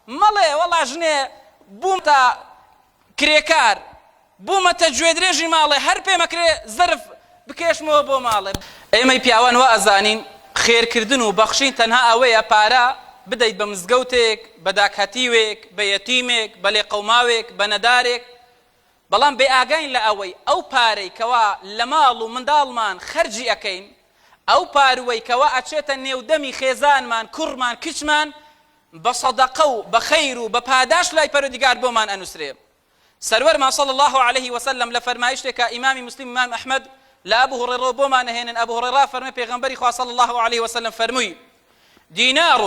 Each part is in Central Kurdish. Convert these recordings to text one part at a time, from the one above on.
مەڵێ وەڵا ژنێ بوومەتە کرێکار، بوومەتە گوێدرێژی ماڵێ، هەر پێمەکرێ زەرف بکێشمەوە بۆ ماڵێ. ئێمەی پیاوان وا ئەزانین خێرکردن و بەخشین تەنها ئەوەیە پارە بدەیت بە مزگەوتێک، بە داکهەتیوێک، بە یەتیمێک، بە لێقەوماوێک، بە نەدارێک، بەڵام بێئاگاین لە ئەوەی ئەو پارەی کەوا لە ماڵ و منداڵمان خەرجی ئەکەین، ئەو پارووەی کەوا ئەچێتە نێو دەمی خێزانمان، کوڕمان، کچمان، بە سەدەقە و بە خەیر و بە پاداشت لای پەروەردگار بۆمان ئەنوسرێ. سەروەرمان صلی اللە علیه وسلم لە فەرمایشتێکا ئیمامی موسلیم ئیمام ئەحمەد لە ئەبو هوڕەیڕەوە بۆمان ئەهێنن ئەبو هوڕەیڕە فەرموێ پێغەمبەری خوا صلی اللە علیه وسلم فەرمووی دینار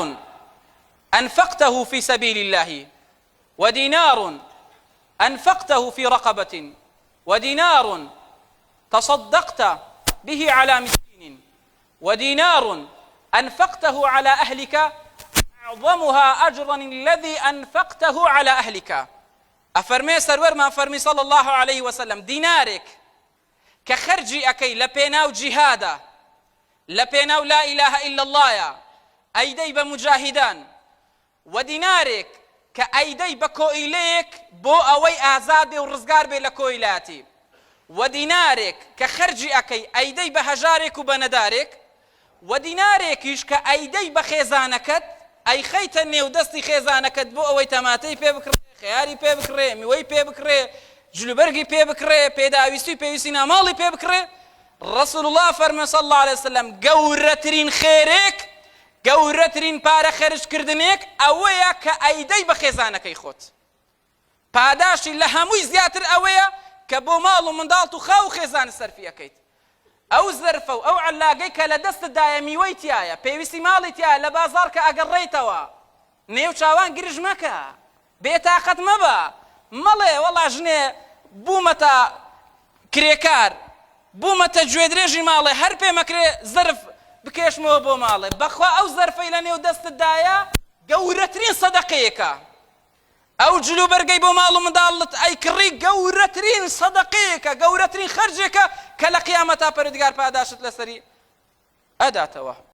انفقته فی سبیل اللە ودینار انفقته فی رقبة ودینار تصدقت به علی مسکین ودینار انفقته علی اهلک اعظمها اجرا الذی انفقته علی اهلک ئەفەرمێ سەروەرمان فەرمی صلی اللە علیه وسلم دینارێک کە خەرجی ئەکەی لە پێناو جیهادا لە پێناو لا اله الا اللە یا ئەیدەی بە موجاهیدان وە دینارێک کە ئەیدەی بە کۆیلەیەک بۆ ئەوەی ئازاد بێ و ڕزگار بێ لە کۆیلایەتی، وە دینارێک کە خەرجی ئەکەی ئەیدەی بە هەژارێک و بە نەدارێک، وە دینارێکیش کە ئەیدەی بە خێزانەکەت ئەیخەیتە نێو دەستی خێزانەکەت بۆ ئەوەی تەماتەی پێ بکڕێ، خەیاری پێ بکڕێ، میوەی پێ بکڕێ، جلوبەرگی پێ بکڕێ، پێداویستی و پێویستی ناوماڵی پێ بکڕێ، رسول اللە فەرمووی صلی اللە علیە وسلم گەورەترین خێرێک گەورەترین پارە خەرج کردنێک ئەوەیە کە ئەیدەی بە خێزانەکەی خۆت. پاداشتی لە هەمووی زیاتر ئەوەیە کە بۆ ماڵ و منداڵت و خاو و خێزانت سەرفی ئەکەیت. ئەو زەرفە و ئەو عەلاگەی کە لە دەستتدایە میوەی تیایە، پێویستی ماڵی تیایە، لە بازاڕ کە ئەگەڕێیتەوە نێو چاوان گرژ مەکە، بێتاقەت مەبە، مەڵێ وەڵا ژنێ بوومەتە کرێکار، بوومەتە گوێدرێژی ماڵێ، هەر پێمەکرێ زەرف بکێشمەوە بۆ ماڵێ، بەخوا ئەو زەرفەی لەنێو دەستتدایە گەورەترین سەدەقەیەکە، ئەو جلوبەرگەی بۆ ماڵ و منداڵت ئەیکڕی گەورەترین سەدەقەیەکە، گەورەترین خەرجێکە کە لە قیامەتا پەروەردگار پاداشتت لەسەری ئەداتەوە.